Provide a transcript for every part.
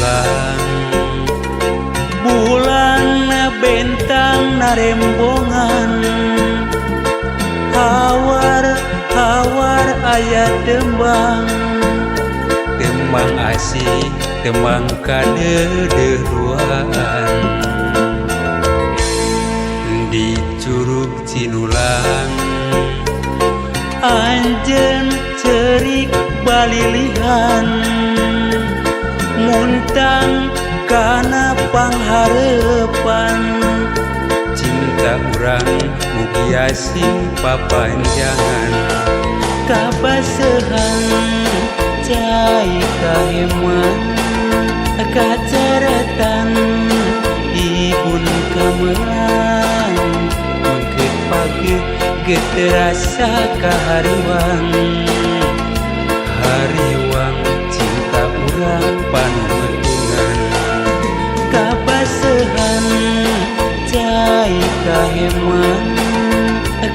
Cinulang. Bulan bentang narembongan, hawar hawar aya tembang, tembang asih tembang kadeudeureuan. Di Curug Cinulang anjeun ceurik balilihan, muntang kana panghareupan. Cinta urang mugia sing papanjangan. Kabasehan cai kaheman, kaceretan ibun kamelang, mengket pagi geterasa kahariwang. Hariwang cinta urang panumetungan. Kabasehan cai kaheman,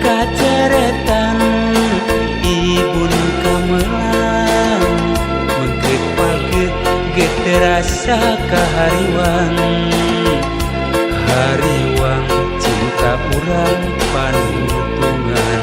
kaceretan ibun kamelang, mengket pagi geterasa kahariwang. Hariwang cinta urang panutungan.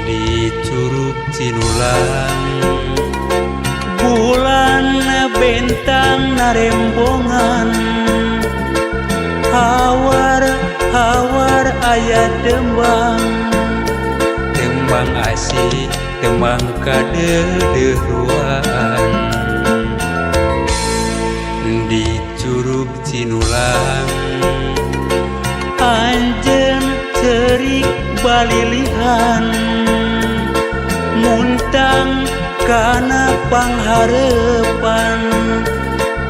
Di Curug Cinulang bulan bentang narembongan, hawar hawar aya tembang, tembang asih tembang kadeudeureuan. Di Curug Cinulang anjeun ceurik balilihan, muntang kana panghareupan.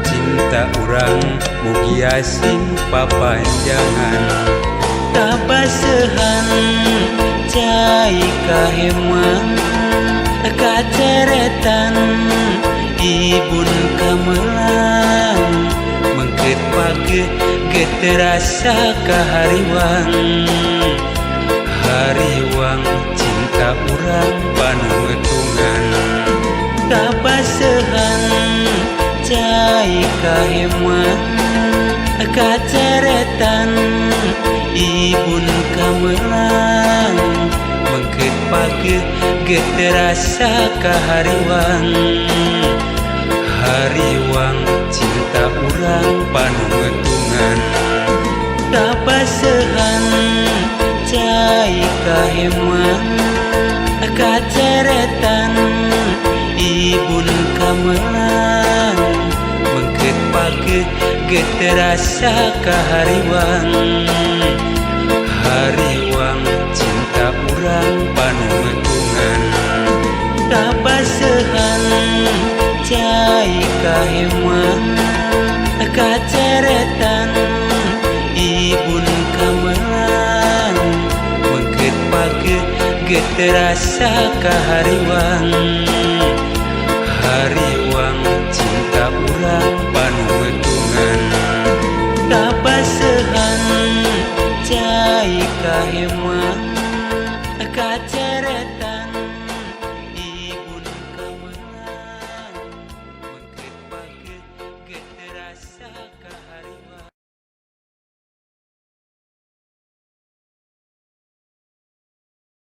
Cinta urang mugia sing papanjangan. Kabasehan cai kaheman, kaceretan ibun kamelang, mengket pagi geterasa kahariwang. Hariwang cinta urang panumetungan. Kabasehan cai kaheman, kaceretan ibun kamelang, mengket pagi geterasa kahariwang. Hariwang cinta urang panumetungan. Kabasehan cai kaheman, kaceretan ibun kamelang, mengket pagi geterasa kahariwang. Hariwang cinta urang panumetungan. Kabasehan cai kaheman, kaceretan ibun kamelang, mengket pagi geterasa kahariwang.